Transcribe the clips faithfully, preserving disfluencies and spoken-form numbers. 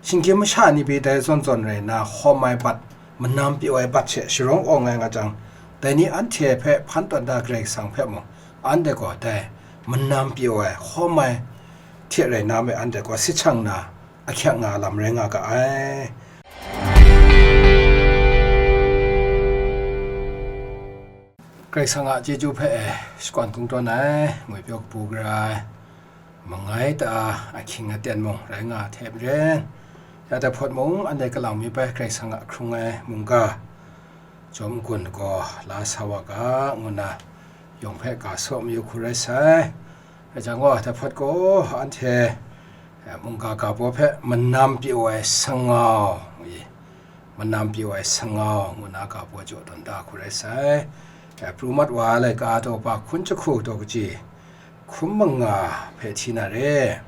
Shinggyim masha ni pyi dai zawn zawn rai nna, hkawm ai bat, manam pyaw ai bat she sharawng awng ai nga jang, dai ni anhte hpe hpan tawn da Karai Kasang hpe mung, anhte gaw dai manam pyaw ai, hkawm ai hte rai nna me anhte gaw si shang nna ahkyak nga lam rai nga ga ai. Karai Kasang a chyeju hpe e shakawn kungdawn ai, ngwi pyaw kabu gara ai, mangai ta a ahkying aten mung rai nga hte maren, ya dai hpawt mung anhte kalang mi bai Karai Kasang a hkrung ai mungga, jawm n-gun gaw la sa wa ga, ngu nna yawng hpe ga saw mayu hku rai sai. Rai jang gaw, dai hpawt gaw anhte, eh, mungga ga baw hpe manam pyaw ai sangau, i, manam pyaw ai sangau, ngu nna ga baw jaw tawn da hku rai sai. Eh, pru mat wa ai laika daw pa hkun jahku daw kaji, hkum manga hpe hti na re.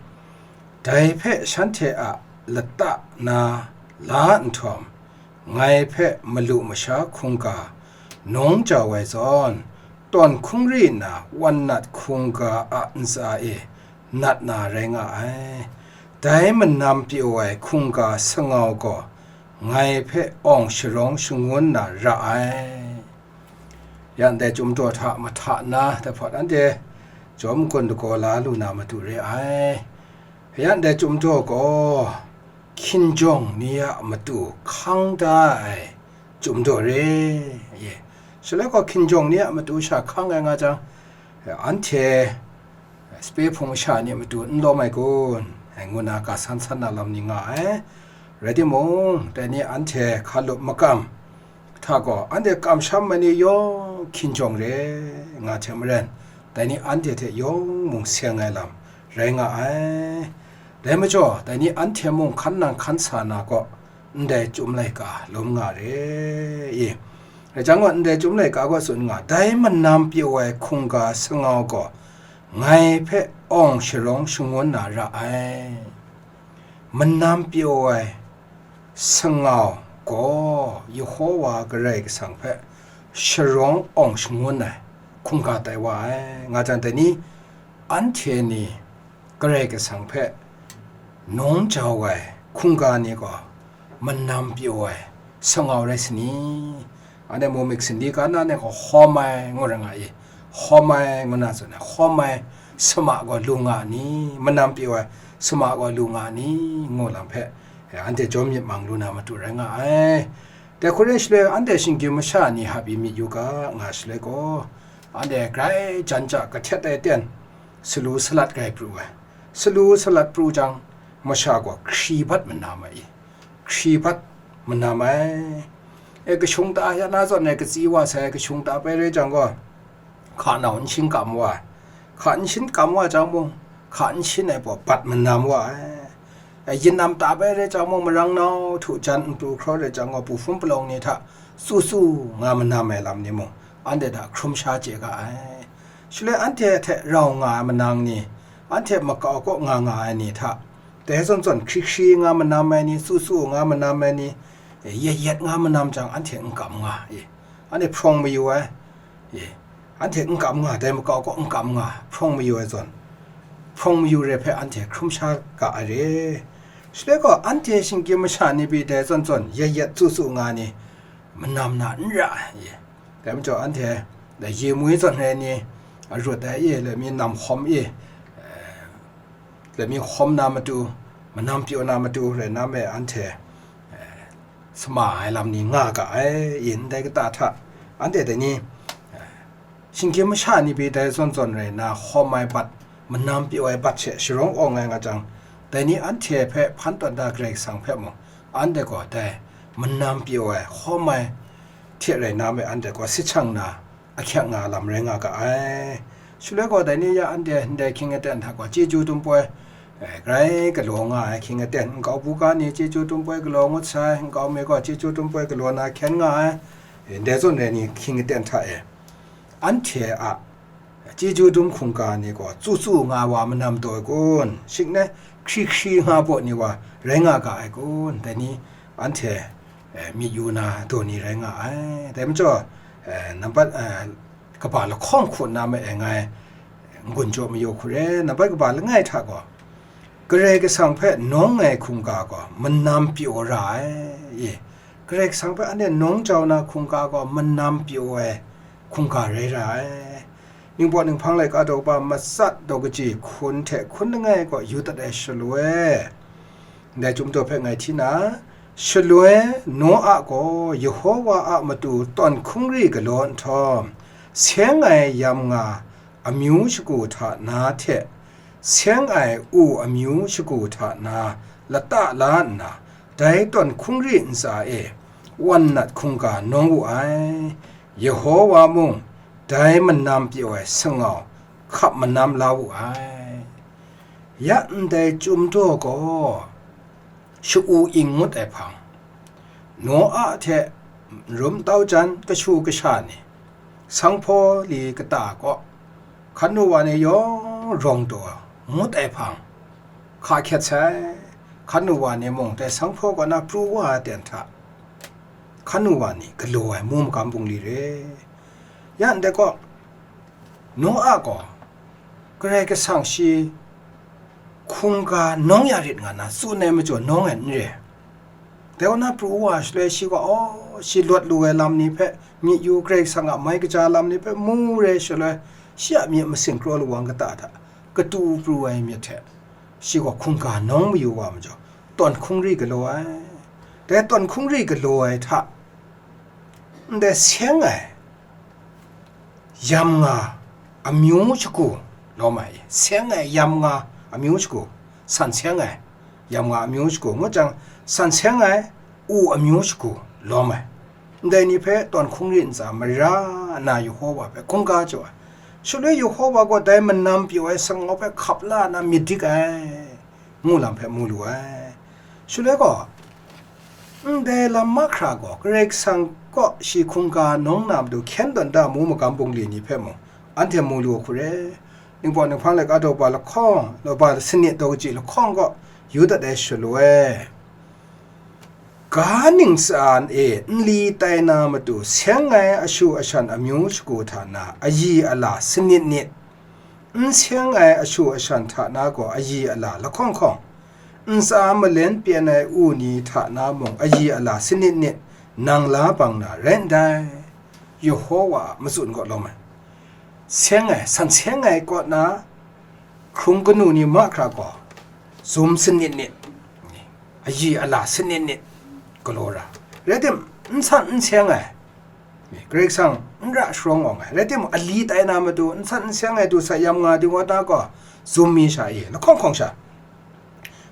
Dai hpe shanhte a lata na la nhtawm, ngai hpe malu masha hkungga nawng jau ai zawn, tawn hkungri na wan nat hkungga a ntsa e nat na rai nga ai. Dai manam pyaw ai hkungga sangau gaw ngai hpe awng sharawng shangun na ra ai. Ya ndai chyum daw hta mahta nna, dai hpawt anhte jawm n-gun lagaw la lu na matu re ai. Ya ndai chyum daw gaw, hkinjawng ni a matu hkang da ai chyum daw re, ye. Shaloi gaw hkinjawng ni a matu sha hkang ai nga jang, anhte sape hpung masha ni matu n lawm ai kun, ngu nna ga san san na lam ni nga ai. Rai timung, dai ni anhte hkalup makam hta gaw, anhte kamsham ai ni yawng hkinjawng re nga hte maren, dai ni anhte hte yawng mung seng ai lam rai nga ai. Dai majaw, dai ni anhte mung hkan nang hkan sa na gaw, ndai chyum laika lum nga re i. Rai jang gaw, ndai chyum laika gaw tsun nga, dai manam pyaw ai hkungga sangau gaw, ngai hpe awng sharawng shangun na ra ai. Manam pyaw ai sangau gaw Yehowa Karai Kasang hpe sharawng awng shangun ai hkungga tai wa ai, nga jang, dai ni anhte ni Karai Kasang hpe nawng jau ai hkungga ni gaw manam pyaw ai sangau rai sa ni? Anhte mumik sindi ka na ni gaw hkawm ai ngu ra nga i, hkawm ai ngu na tsun ai, hkawm ai sama gaw lu nga ni, manam pyaw ai sama gaw lu nga ni, ngu lam hpe, eh, anhte jawm myit mang lu na matu rai nga ai. Dai hku rai shaloi, anhte shinggyim masha ni hap i myit yu ga, nga shaloi gaw, anhte grai jan ja kahtet ai ten, salu salat grai pru ai. Salu salat pru jang, masha gaw hkri bat manam ai i, hkri bat manam ai. E, kashung ta ya na zawn e katsi wa sai, kashung ta bai rai jang gaw, hka nau n shin kam wa ai. Hka n shin kam wa jang mung, hka n shin ai baw bat manam wa ai. E, yin nam ta bai rai jang mung, marang nau htu jan n pru hkraw rai jang gaw, pu hpun palawng ni hta tsu tsu nga manam ai lam ni mung, anhte hta hkrum sha chye ga ai. Shaloi anhte hte rau nga ai manang ni, anhte makau kaw nga nga ai ni hta, dai zawn zawn hkri hkri nga manam ai ni, tsu tsu nga manam ai ni, e, yet yet nga manam jang, anhte n kam nga, e, anhte hprawng mayu ai, e, anhte n kam nga, dai makau kaw n kam nga, hprawng mayu ai zawn, hprawng mayu re hpe anhte hkrum sha ga ai re. Shaloi gaw, anhte shinggyim masha ni pyi dai zawn zawn yet yet tsu tsu nga ni, manam na n ra ai, e. Dai majaw, anhte dai ye mui zawn rai ni, arut ai, e, lami nam hkawm, e, lami hkawm na matu, manam pyaw na matu rai na me, anhte, eh, sama ai lam ni nga ga ai, i, ndai kata hta, anhte dai ni, eh, shinggyim masha ni pyi dai zawn zawn rai nna, hkawm ai bat, manam pyaw ai bat she sharawng awng ai nga jang, dai ni anhte hpe hpan tawn da Karai Kasang hpe mung, anhte gaw dai manam pyaw ai, hkawm ai hte rai na me, anhte gaw si shang nna, ahkyak nga lam rai nga ga ai. Shaloi gaw, dai ni ya anhte ndai hkying aten hta gaw chyeju dum poi, eh, grai galaw nga ai hkying aten, nkau buga ni chyeju dum poi galaw ngut sai, nkau mi gaw chyeju dum poi galaw na hkyen nga ai, eh, ndai zawn rai ni hkying aten hta e, anhte a chyeju dum hkungga ni gaw tsu tsu nga wa manam taw ai kun? Shing n ai hkri hkri nga baw ni wa rai nga ga ai kun? Dai ni anhte, eh, myit yu na daw ni rai nga ai. Dai majaw, eh, nambat, eh, kaba lahkawng hku nna ma e ngai n-gun jaw mayu hku re, nambat kaba langai hta gaw, Karai Kasang hpe nawng ai hkungga gaw manam pyaw ra ai. E, Karai Kasang hpe anhte nawng jau na hkungga gaw manam pyaw ai hkungga rai ra ai. Ningpawt ninghpang laika daw kaba matsat daw kaji hkun hte hkun langai kaw yu dat ai shaloi, ndai Chyum daw hpe ngai hti na, shaloi Noa gaw Yehova a matu tawn hkungri galaw nhtawm, seng ai yam nga amyu shagu hta na hte seng ai u amyu shagu hta na lata la nna, dai tawn hkungri ntsa e wan nat hkungga nawng wu ai. Yehova mung dai manam pyaw ai sangau hkap manam la wu ai. Ya ndai Chyum daw gaw sha-u ing ngut ai hpang, Noa hte nrum tau jan kashu kasha ni, sanghpaw li kata kaw, hkan nu wa ni yawng rawng taw ngut ai hpang, hka hkyet sai. Hkan nu wa ni mung dai sanghpaw kaw na pru wa ai ten hta, hkan nu wa ni galaw ai mu magam bungli re. Ya ndai kaw, Noa gaw Karai Kasang shi hkungga nawng ya rit nga na tsun ai majaw nawng ai n re. Dai kaw na pru wa shaloi shi gaw, aw, shi lawt lu ai lam ni hpe myit yu, Karai Kasang a mai kaja lam ni hpe mu re shaloi, shi a myit masin kraw lawang kata hta katu pru ai myit hte, shi gaw hkungga nawng mayu wa majaw, tawn hkungri galaw ai. Dai tawn hkungri galaw ai hta, ndai seng ai yam nga amyu shagu lawm ai, seng ai yam nga amyu shagu, san seng ai yam nga amyu shagu, ngut jang, san seng ai u amyu shagu lawm ai. Ndai ni hpe tawn hkungri ntsa mara nna Yehova hpe hkungga jaw ai. Shaloi Yehova gaw dai manam pyaw ai sangau hpe hkap la nna myit dik ai, ngu lam hpe mu lu ai. Shaloi gaw, ndai lam mahkra gaw Karai Kasang kaw shi hkungga nawng na matu hkyen tawn da mu magam bungli ni hpe mung, anhte mu lu hku re. Ningpawt ninghpang laika daw ba lahkawng, daw ba sanit daw kaji lahkawng kaw yu dat ai shaloi, ga ningsa e nli tai na matu seng ai ashu ashan amyu shagu hta na ayi ala sanit nit, n seng ai ashu ashan hta na gaw ayi ala lahkawng hkawng, ntsa malen pyen ai u ni hta na mung ayi ala sanit nit nang la bang na rai ndai, Yehova a matsun kaw lawm ai. Seng ai, san seng ai kaw na hkrung kanu ni mahkra gaw, zum sanit nit, ayi ala sanit nit galaw ra. Rai tim, n san n seng ai, Karai Kasang n ra sharawng awng ai, rai timung, ali tai na matu n san n seng ai du sa yam nga dingwat na gaw, zum mi sha e, lahkawng hkawng sha,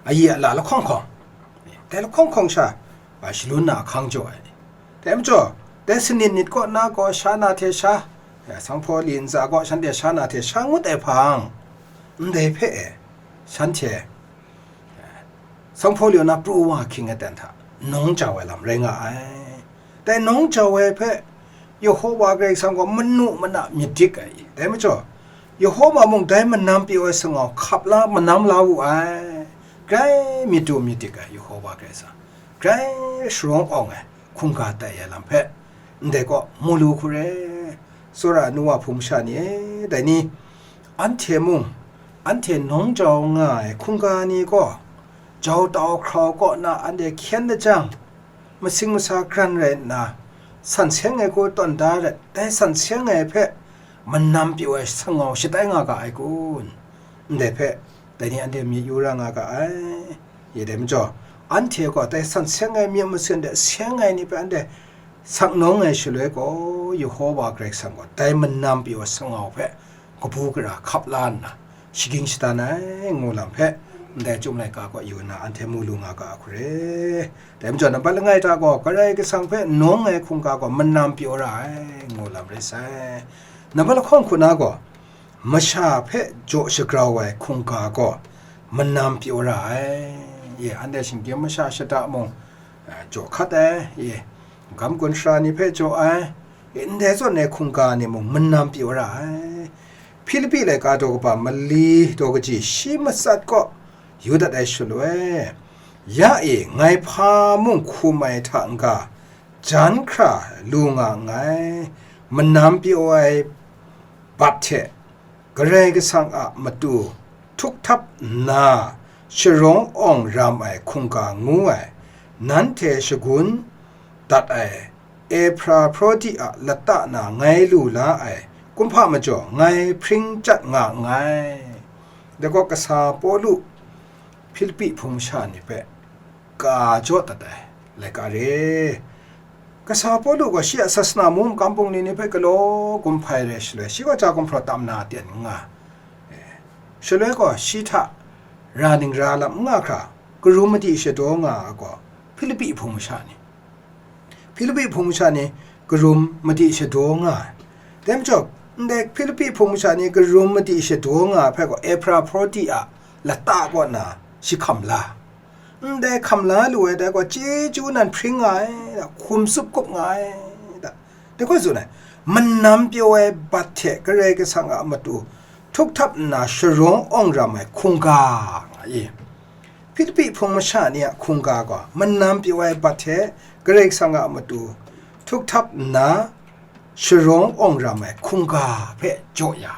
ayi ala lahkawng hkawng, dai lahkawng hkawng sha, a, shalun na ahkang jaw ai. Dai majaw, dai sanit nit kaw na gaw sha na hte sha, ya, sanghpaw li ntsa kaw shanhte sha na hte sha ngut ai hpang, ndai hpe e, shanhte sanghpaw li na pru wa hkying ai ten hta, nawng jau ai lam rai nga ai. Dai nawng jau ai hpe, Yehova Karai Kasang gaw manu mana myit dik ai. Dai majaw, Yehova mung dai manam pyaw ai sangau hkap la, manam la wu ai. Grai myit du myit dik ai, Yehova Karai Kasang. Grai sharawng awng ai, hkungga tai ai lam hpe, ndai kaw mu lu hku re. Tsawra ai nu wa hpung masha ni e, dai ni, anhte mung, anhte nawng jau nga ai hkungga ni gaw, jau tau hkrau kaw na anhte hkyen lajang, masing masa hkran rai nna, san seng ai hku tawn da ret, dai san seng ai hpe manam pyaw ai sangau shatai nga ga ai kun? Ndai hpe, dai ni anhte myit yu ra nga ga ai. Ye dai majaw, anhte gaw dai san seng ai myit masin de seng ai ni hpe anhte sak nawng ai shaloi gaw, Yehova Karai Kasang gaw dai manam pyaw ai sangau hpe kabu gara hkap la nna, shaging shadan ai ngu lam hpe, ndai Chyum laika kaw yu nna, anhte mu lu nga ga hku re. Dai majaw, nambat langai hta gaw, Karai Kasang hpe nawng ai hkungga gaw manam pyaw ra ai ngu lam rai sai. Nambat lahkawng hku na gaw, masha hpe jaw shagrau ai hkungga gaw manam pyaw ra ai. Ye, anhte shinggyim masha shada mung, a, jaw hkat ai, ye, gam gun sara ni hpe jaw ai, ye, ndai zawn ai hkungga ni mung manam pyaw ra ai. Hpilipi laika daw kaba mali daw kaji shi matsat kaw yu dat ai shaloi, ya e, ngai hpa mung hkum ai hta n-ga, jan hkra lu nga nngai, manam pyaw ai bat hte Karai Kasang a matu htuk htap nna, sharawng awng ram ai hkungga ngu ai, nanhte shagun dat ai Ephraphrodi a lata na ngai lu la ai kumhpa majaw ngai hpring chyat nga nngai. Dai gaw kasa Pawlu Hpilipi hpung masha ni hpe ka jaw dat ai laika re. Kasa Pawlu gaw shi a sasana mung makam bungli ni hpe galaw gumhpai rai shaloi, shi gaw ja gumhpraw tam na ten n nga. Shaloi gaw shi hta ra ning ra lam n nga hkra, karum madi shadaw nga ai gaw Hpilipi hpung masha ni, Hpilipi hpung masha ni karum madi shadaw nga ai. Dai majaw, ndai Hpilipi hpung masha ni karum madi shadaw nga ai hpe gaw Ephraphrodi a lata kaw na shi hkam la. Ndai hkam la lu ai dai gaw chyeju nan hpring nga ai, hkum tsup kup nga ai, dai gaw tsun ai, manam pyaw ai bat hte Karai Kasang a matu htuk htap nna sharawng awng ram ai hkungga nga i. Hpilipi hpung masha ni a hkungga gaw manam pyaw ai bat hte Karai Kasang a matu htuk htap nna sharawng awng ram ai hkungga hpe jaw ya.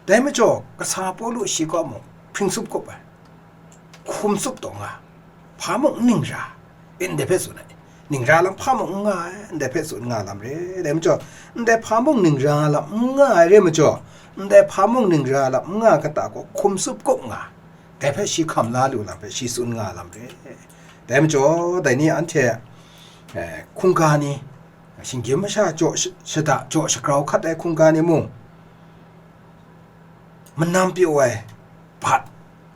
Dai majaw, kasa Pawlu shi kaw mung hpring tsup kup ai, hkum tsup taw nga, hpa mung n ning ra, ndai hpe tsun ai. Ning ra lam hpa mung n nga ai, ndai hpe tsun nga lam re. Dai majaw, ndai hpa mung ning ra lam n nga ai re majaw, ndai hpa mung ning ra lam n nga kata gaw hkum tsup kup nga, dai hpe shi hkam la lu lam hpe shi tsun nga lam re. Dai majaw, dai ni anhte, eh, hkungga ni, shinggyim masha jaw sh-, shada jaw shagrau hkat ai hkungga ni mung, manam pyaw ai bat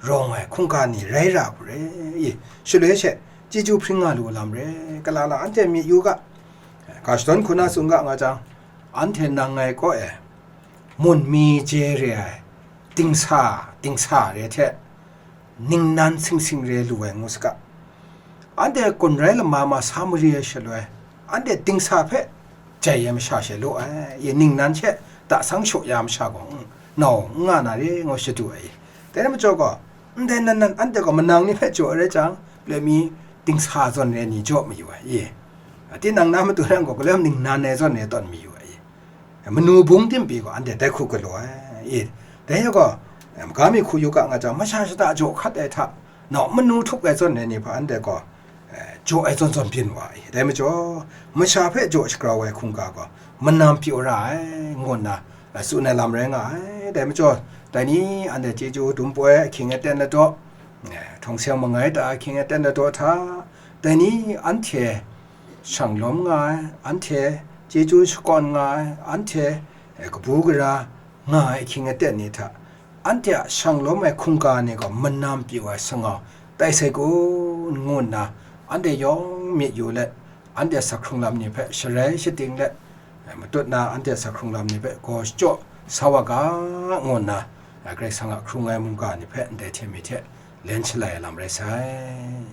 rawng ai hkungga ni rai ra hku re i, shaloi she chyeju hpring nga lu lam re, kala la anhte myit yu ga, ga shadawn hku na tsun ga nga jang, anhte nang ngai kaw e, mun mi je re ai, dingsa, dingsa re hte, ningnan sing sing re lu ai ngu saga. Anhte kun rai lama ma sa mari ai shaloi, anhte dingsa hpe jai ai masha she law ai, i ningnan she tasang shaw ya masha gaw, n-, nau n nga na re ngu shadu ai. Dai majaw gaw, ndai nan nan anhte gaw manang ni hpe jaw ai rai jang, loi mi dingsa zawn re ni jaw mayu ai, i tinang na matu ran gaw, galoi ningnan ai zawn re tawn mayu ai. Manu bung tim pyi gaw anhte dai hku galaw ai. I, dai gaw, maga mi hku yu ga nga jang, masha shada jaw hkat ai hta, nau manu htup ai zawn ai ni hpe anhte gaw, eh, jaw ai zawn zawn byin wa ai. Dai majaw, masha hpe jaw shagrau ai hkungga gaw, manam pyaw ra ai, ngu nna, eh, tsun ai lam rai nga ai. Dai majaw, dai ni anhte chyeju dum poi ahkying aten ladaw, eh, htawng seng mangai ta ahkying aten ladaw hta, dai ni anhte shang lawm nga ai, anhte chyeju shakawn nga ai, anhte, eh, kabu gara nga ai ahkying aten ni hta, anhte a shang lawm ai hkungga ni gaw manam pyaw ai sangau tai sai kun, ngu nna anhte yawng myit yu let, anhte sak hkrung lam ni hpe sharai shating let, eh, matut na anhte sak hkrung lam ni hpe gaw shachyaw sa wa ga, ngu nna, eh, Karai Kasang a hkrung ai mungga ni hpe ndai hte mi hte len shalai ai lam rai sai.